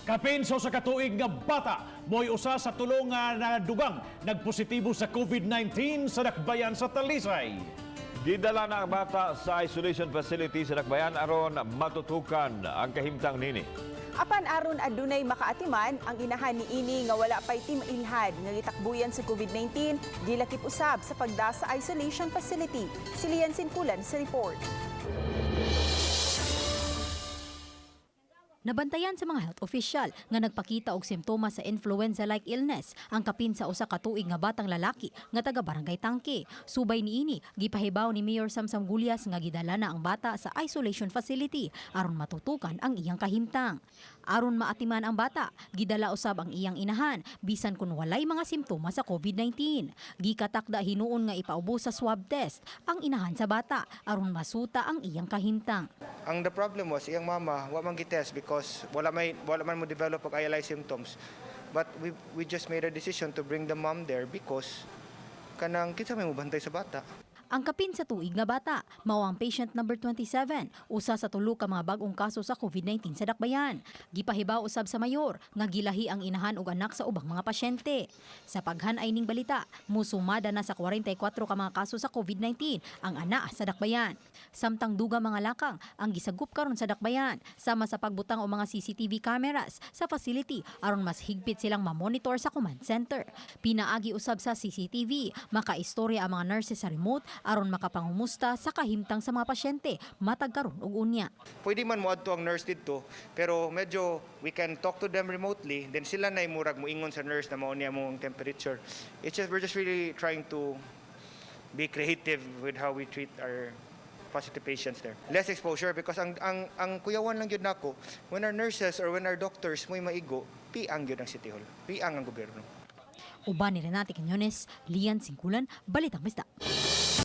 Kapin sa 1 ka tuig nga bata, mo'y usa sa tulo nga nadugang nagpositibo sa COVID-19 sa Dakbayan sa Talisay. Gidala na ang bata sa isolation facility sa Dakbayan aron matutukan ang kahimtang nini. Apan aron adunay makaatiman, ang inahan niini nga wala pay timailhan nga gitakbuyan sa COVID-19, gilakip usab sa pagda sa isolation facility. Si Lian Sinkulan sa report. Nabantayan sa mga health official nga nagpakita og simptomas sa influenza-like illness ang kapin sa 1 ka tuig nga batang lalaki nga taga Barangay Tangke. Subay niini, gipahibaw ni Mayor Samsam Gullas nga gidala na ang bata sa isolation facility aron matutukan ang iyang kahimtang. Aron maatiman ang bata, gidala usab ang iyang inahan bisan kun walay mga simptomas sa COVID-19. Gikatakda hinuon nga ipaubos sa swab test ang inahan sa bata aron masuta ang iyang kahimtang. Ang the problem was iyang mama wa man gitest because wala man mo develop og ILI symptoms. But we just made a decision to bring the mom there because kanang kinsa may mobantay sa bata. Ang kapin sa tuig nga bata, mao ang patient number 27, usa sa tulo ka mga bag-ong kaso sa COVID-19 sa Dakbayan. Gipahibaw usab sa mayor nga gilahi ang inahan ug anak sa ubang mga pasyente. Sa paghan-ay ning balita, musumada na sa 44 ka mga kaso sa COVID-19 ang ana sa Dakbayan. Samtang duga mga lakang ang gisagop karon sa Dakbayan, sama sa pagbutang og mga CCTV cameras sa facility aron mas higpit silang ma-monitor sa command center. Pinaagi usab sa CCTV, makaistorya ang mga nurses sa remote aron makapangumusta sa kahimtang sa mga pasyente matag karon ug unya. Pwede man moadto ang nurse didto, pero medyo we can talk to them remotely, then sila na murag moingon sa nurse na mao niya mong temperature. It's just we're just really trying to be creative with how we treat our positive patients there. Less exposure because ang kuyawan lang gyud nako, when our nurses or when our doctors mo'y maigo, piang gyud ang City Hall. Piang ang gobyerno. Uban ni Renate Quinones, Lian Singkulan, Balitang Bisdak.